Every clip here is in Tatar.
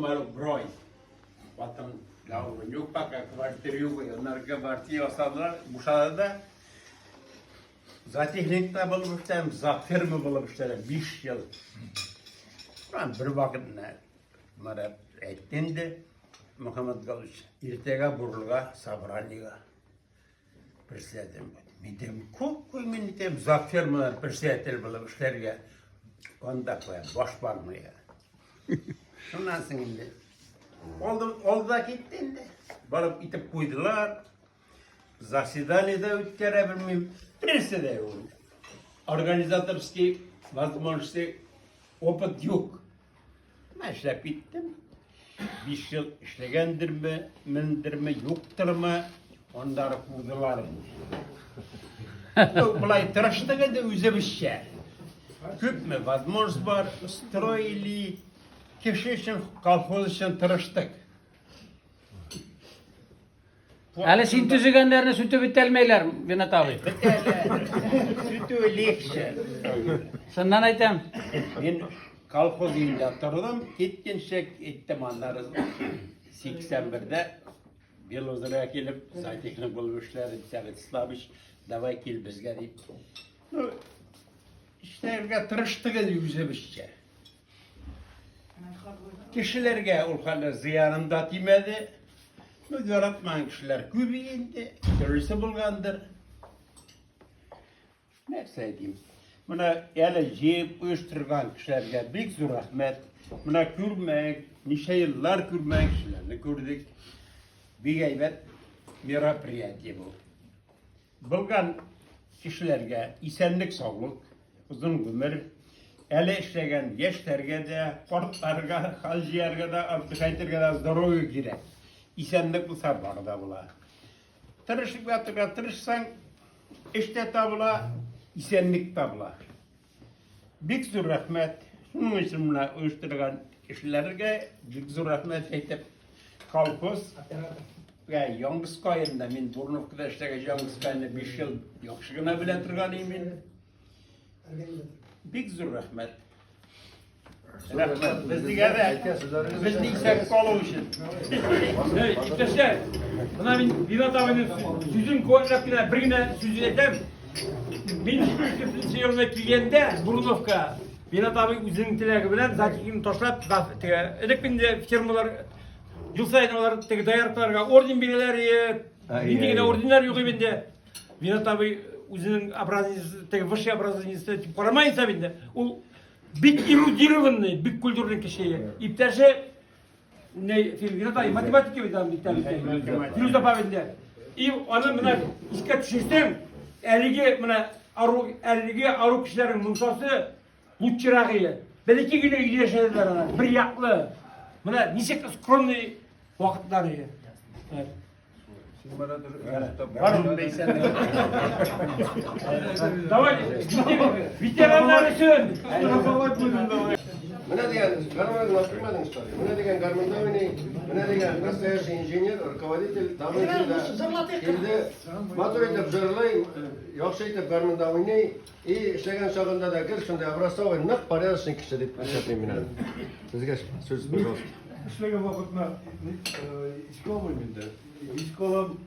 Калдым әле бер ай. Потом жалобы юк, пока квартира юк, аннары квартира ясадылар, бушады да. Зоотехник та булып эшләдем, зооферма булып эшләдем 5 ел. Менә бер вакыт менә Марат әйтте инде, Мөхәммәт Галыч, иртәгә Бурлыга собраниега председатель. Мин дим, күп мин әйтәм, зоофермадан председатель булып эшләргә. Анда куям, баш бармый. Шуннан соң инде алдым, алды да китте инде. Барып итеп куйдылар. Заседание дә үткәрә белмим. Берсе дә юк. Организаторский возможности, опыт юк. Менә эшләп киттем. 5 ел эшләгәндерме, мендерме, юктырмы, аннары кудылар инде. Ну, болай тырыштык инде үзебезчә. Күпме возможность бар, строили, кеше өчен, колхоз өчен тырыштык. Әле син төзегәннәрне сүтеп бетәлмәйләр, Винат абый. Бетәләр. Сүтү легче. Чыннан әйтәм. Мин колхоз өендә тордым, киткәнчә киттем аннары 81-дә Белозерга килеп, зоотехник булып эшләдем. Сәгыйть Славич, давай кил безгә дип. Ну, эшләргә тырыштык инде үзебезчә. Кешеләргә ул хәлләр зыяным да тимәде. Ну, яратмаган кешеләр күп инде, төрлесе булгандыр. Нәрсә әйтим? Менә әле җыеп оештырган кешеләргә бик зур рәхмәт. Менә күрмәк, ничә еллар күрмәгән кешеләрне күрдек. Бик әйбәт мероприятие бу. Булган кешеләргә исәнлек, саулык, озын гомер. Әле эшләгән яшьләргә дә, картларга, хәл җыярга да, отдыхать да здоровье кирәк. Исәнлек булса бар да була. Тырышып ятырга тырышсаң, эш тә табыла, исәнлек табыла. Бик зур рәхмәт. Шуның өчен менә оештырган кешеләргә бик зур рәхмәт әйтеп, колхоз Яңгыз каенда, мин Бурновкада эшләгән Яңгыз каенда 5 ел яхшы гына белә торган идем мин. Бик зур рәхмәт. Рәхмәт. Безгә дә безне исән калу өчен. Иптәшләр, менә мин Винат абыйның сүзен куәтләп кенә бер генә сүз әйтәм. Мин 74 елны килгәндә Бурновка Винат абый үзенең теләге белән зоотехникны ташлап, теге элек инде фермалар ел саен алар теге дояркаларга орден бирәләр, нинди генә орденнар юк инде. Винат абый үзенең образец, теге высший образованиесе дип карамаенча инде, ул бик эрудированный, бик культурный кеше. Иптәше не Винат абый математика бит аның бит әле. Фирүзә апа инде. И аны менә искә төшерсәң, әлеге менә ару, әлеге ару кешеләрнең мунчасы лучшерак иде. Бәләкәй генә өйдә яшәделәр алар, бер яклы. Менә ничек скромный вакытлар иде. Давай, ветераннар өчен. Менә дигән гармонь күрмәдең, что ли? Менә дигән гармоньда уйный, менә дигән настоящий инженер, руководитель, давно килде. Матур итеп җырлый, яхшы итеп гармоньда уйный. И эшләгән чагында да гел шундый образцовый, нык порядочный кеше дип исәплим мин аны. Сезгә сүз, пожалуйста. Эшләгән вакытны искә алмыйм инде. Искә алам.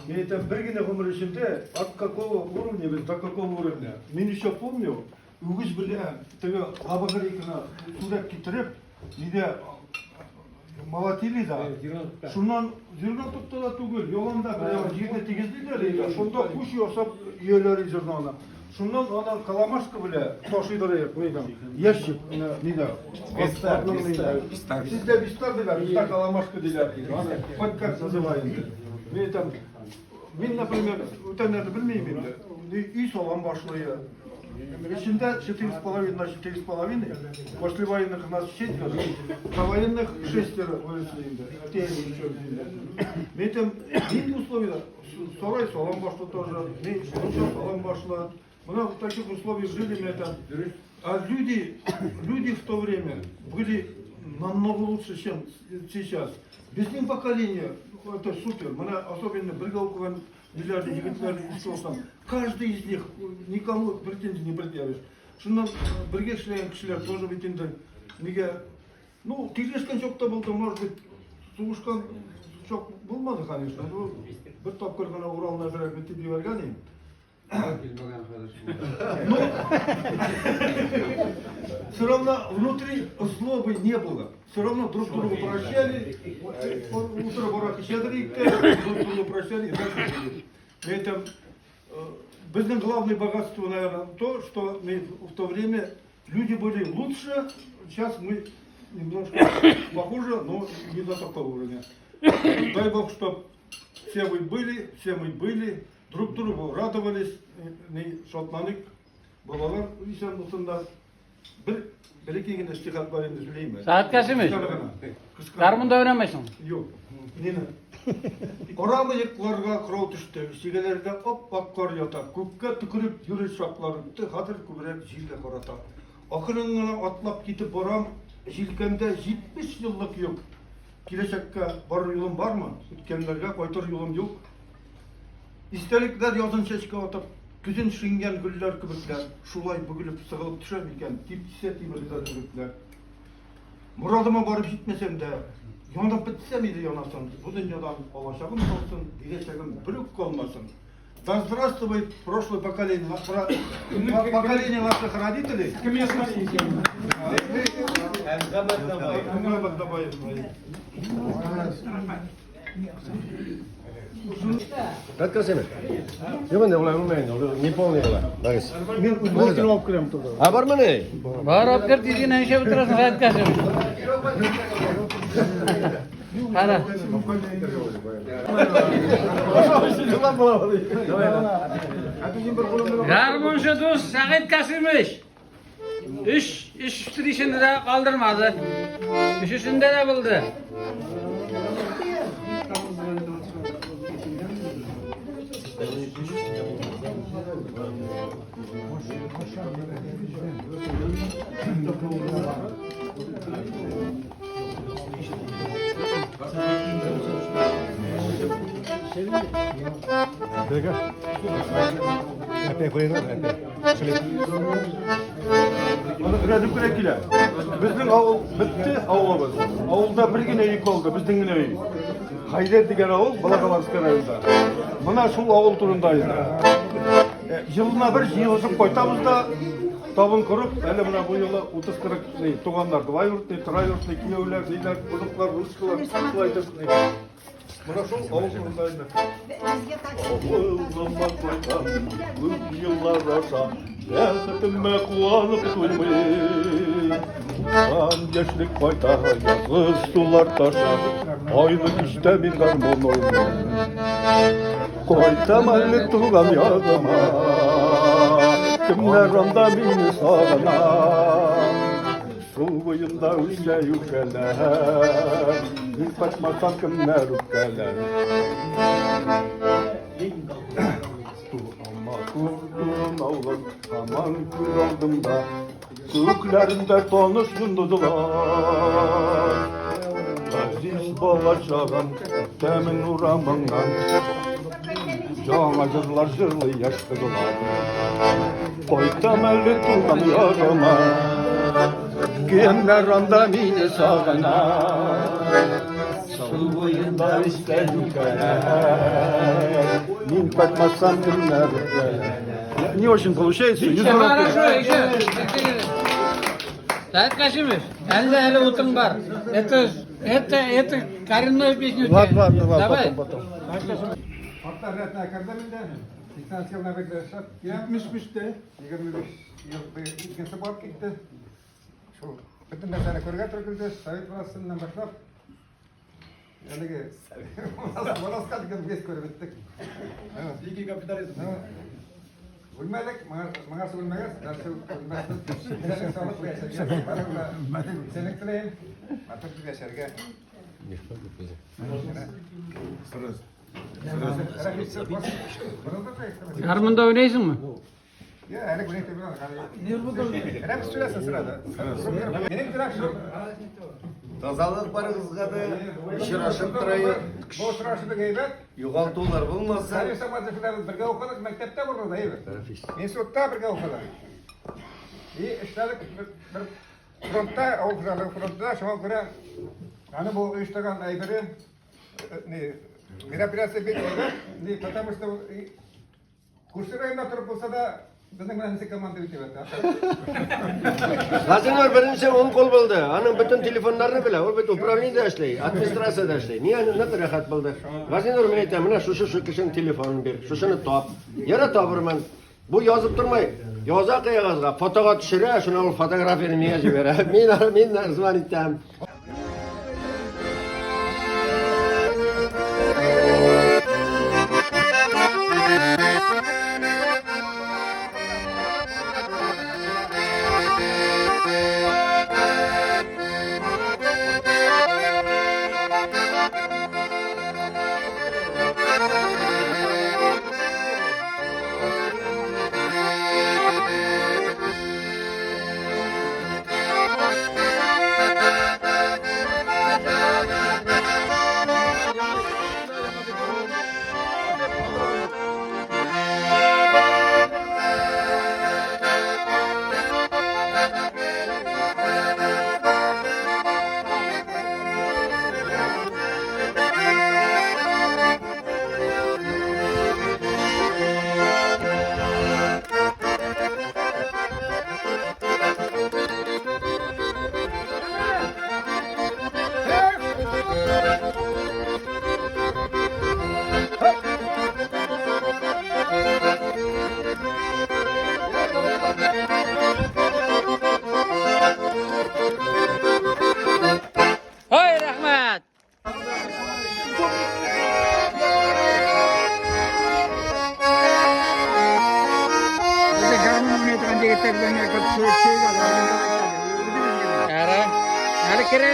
Мин әйтәм, бер генә гомер эчендә от какого уровня без до какого уровня. Мин еще помню, үгез белән теге лабогрейканы сүрәп китереп, нидә молотили да. Шуннан зернотокта да түгел, яланда прямо җирне тигезлиләр иде. Шунда күч ясап өяләр зерноны. Шуннан аны коломашка белән ташыйдыр идек, нидән, ящик, нидә. Вистар. Сездә вистар диләр, бездә коломашка диләр. Аны хоть как называй инде. Мин әйтәм, мин, например, бүтәннәрне белмим инде. Өй салам башлый. Эчендә 4,5 на 4,5. После военных нас четверо, до военных шестеро выросли инде. Әтием еще инде. Мин әйтәм, нинди условиялар? Сарай салам башлы тоже, мунча салам башлы. Менә в таких условиях жили, мин әйтәм. А люди, люди в то время были намного лучше, чем сейчас. Безнең поколение, это супер. Менә особенно бергә укыган ниләрне, егетләрне искә алсам, каждый из них никому претензий не предъявишь. Шуннан бергә эшләгән кешеләр тоже бит инде нигә. Ну, тиргәшкән чакта булды, может быть, сугышкан чак булмады, конечно. Ну, бер тапкыр гына Уралны әзрәк бетеп җибәргән идем. Ну, все равно внутри злобы не было. Все равно друг друга прощали. Утро барак эчәдер друг друга прощали и дальше жили. На этом безнең главное богатство, наверное, то, что мы в то время люди были лучше. Сейчас мы немножко похуже, но не до такого уровня. Дай Бог, чтоб все вы были, все мы были, друг другу радовались, не шатланык, балалар исән булсыннар. Бер бер-ике генә иҗтиһад бар инде сөйләйме? Сәгать Касимович, Кыска гына. Кыска. гармунда уйнамайсың. Юк. Нина. Кара мыекларга кырау төште, чигәләрдә ап-ак кар ята, күккә төкереп йөри чаклар үтте, хәзер күбрәк җилгә карата. Акрын гына атлап китеп барам, җилкәмдә 70 еллык йөк. Киләчәккә барыр юлым бармы? Үткәннәргә кайтыр юлым юк. Истәлекләр язын чәчкә атып, көзен шиңгән гөлләр кебекләр, шулай бөгелеп сыгылып төшә микән, типсә тимерләр кебекләр. Морадыма барып җитмәсәм дә, янып бетсәм иде янасын, бу дөньядан алачагым калсын, бирәчәгем бер үк калмасын. Да здравствует прошлое поколение, поколение наших родителей. Кем язган? Әнгамат Бабаев. Как Касимович? Юк инде болай булмый инде, ул не полный була. Багыз. Мин үзем алып керәм туда. А бармыни? Бар алып кер, тиз генә эшләп утырасың, Сәгать Касимович. Кара. Гармунчы дус Сәгыйть Касимович. Өч, өч встречаны да калдырмады. Өчесендә дә булды. Рәдеп кенә килә. Безнең авыл бетте, авылыбыз. Авылда бер генә өй калды, безнең генә өй. Хайдер дигән авыл Балагаларский районында. Менә шул авыл турында инде. Елына бер җыелышып кайтабыз да, табын корып, әле менә бу юлы 30-40 ни, туганнар, двоюродный, троюродный, кияүләр, ниләр, кунаклар, русскалар, шулай итеп, ни. Менә шул авыл турында инде. Авылыма кайтам, күп еллар аша, бәхетемә куанып туймыйм. Туган яшьлек кайта, язгы сулар таша, айлы кичтә мин гармун уйныйм. Кайтам әле туган ягыма, кемнәр анда мине сагына. Су буенда үсә юкәләр, мин кайтмасам кемнәр үпкәләр. Туган туган авылым, һаман күз алдымда, күкләрендә таныш йолдызлар. Газиз балачагым, тәмен урамыңнан, яңа җырлар җырлый яшь кызлар. Кайтам әле туган ягыма, кемнәр анда мине сагына. Су буенда үскән юкәләр, мин кайтмасам кемнәр үпкәләр. Не очень получается. Еще хорошо, еще. Сәгать Касимович, әле әле утың бар. Это коренной песня у тебя. Ладно, ладно, ладно, Давай. потом, потом. Картлар рәтенә кердем инде. 80 елдан бирле эшләп киләм. 75-тә. 25 ел икенче барып китте. Шул бөтен нәрсәне күрергә туры килде. Совет властеннән башлап әлеге властька дигән без күреп беттек. Дикий капитализм. Үлмәдек, моңарчы үлмәгәс, дальше үлмәсбез. Исәнлек саулык яшәргә, барыгызга исәнлек теләйм. Матур итеп яшәргә. Гармунда уйнайсыңмы? Я, әле гүнәй белән. Рәхмәт сөйләсен сразу. Минем теләк шул. Тазалык барыгызга да, очрашып торайык, Бу очрашуды әйбәт. югалтулар булмасын. Салих Саматов белән бергә укыдык, мәктәптә булдык әйбәт. Институтта бергә укыдык. И эшләдек бер фронтта, авыл хуҗалыгы фронтта, шуңа күрә аны бу оештырган әйбере, ни, мероприятие бик әйбәт, ни, потому что күрше районда торып булса да, безнең белән ничек команда бит ята. Газинур беренче уң кул булды. Аның бөтен телефоннарны белә. Ул бит управлениедә эшли, администрациядә эшли. Миңа нык рәхәт булды. Газинур мин әйтәм, менә шушы шу кешенең телефонын бир, шушыны тап. Яра табырмын. Бу язып тормый. Яза кыягызга, фотога төшерә, шуны ул фотографияне миңа җибәрә. Мин звонить итәм. Ой, рәхмәт! Әре, әле керә.